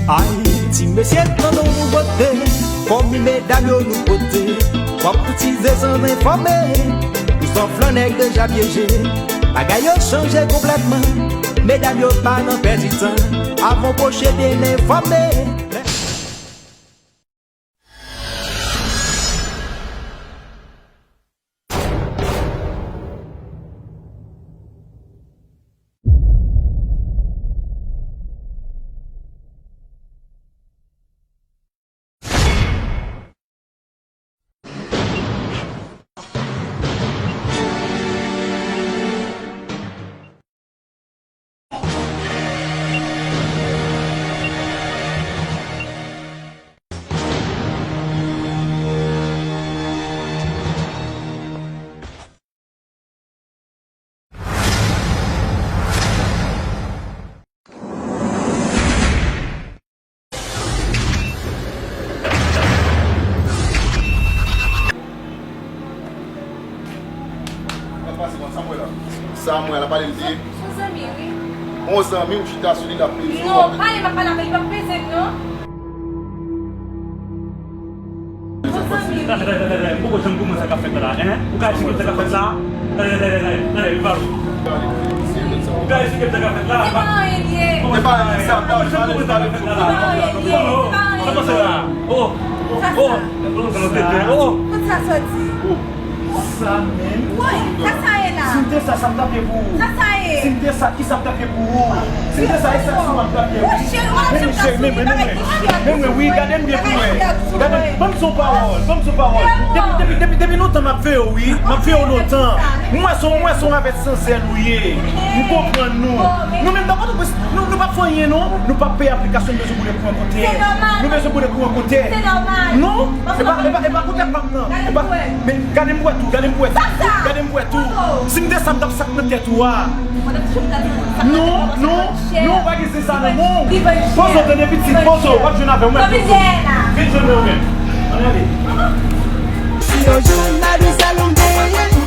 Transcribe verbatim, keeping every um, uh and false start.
Ay, ti mesye, tande yon nouvote. Fanmi medam yo nou pote. W ap koutize san enfòme. Ou san flan nèg deja pyeje. Bagay yo chanje konplètman. Medam yo pa nan pèdi tan. Avan w pwoche byen enfòme. Sa pase, sa m wè la. Sa m wè la, pale m de. Son zanmi, wi. Yon zanmi, ou chita sou li, l ap peze w. Non, pale, m ap pale avè l, li p ap peze m, non. Son zanmi, wi. Tande, tande, tande, tande. Poko janm konprann sa k ap fèt la, en? Ou ka esplike m sa k ap fèt la? Tande, tande, tande, tande, li pale. Ou ka esplike m sa k ap fèt la? Se pa anyen li ye. Se pa anyen, sa pa anyen, sa pa anyen. Se pa anyen li ye. Se pa anyen. Sa pase la? Oh, oh, oh. Kot sa soti? Sa menm? Woy, sa sa ye la? Si m te sa, sa m t ap ye pou ou. Sa sa ye? Si m te sa, ki sa m t ap ye pou ou? Si m te sa, e sa sou mwen m t ap ye, wi. Men, men, men, men, men, men, wi, gade m byen pou wè. Gade, ban m son pawòl, ban m son pawòl. Depi, depi, depi, depi lontan m ap veye w, wi. M ap veye w lontan. M wè se, m wè se yon ravèt san zèl ou ye. M konprann nou. Nou menm, nan Pòtoprens, nou, nou p ap fè anyen, non. Nou p ap peye aplikasyon, nou bezwen boule kouran kote. Nou bezwen boule kouran kote. Non, e pa, e pa, e pa kote pa m nan. E pa, men gade m pou wè tou, gade m pou wè tou. Gade m pou wè tou. Si m te sa, m t ap sa k nan tèt ou a. Non, non, non, pa gen se sa nan men w. Pozo, tande pitit, Pozo, w ap jwenn avè m, mwen, Pozo. Vin jwenn mwen, mwen. Ann ale. Si yo jwenn Mademoiselle, on gaye.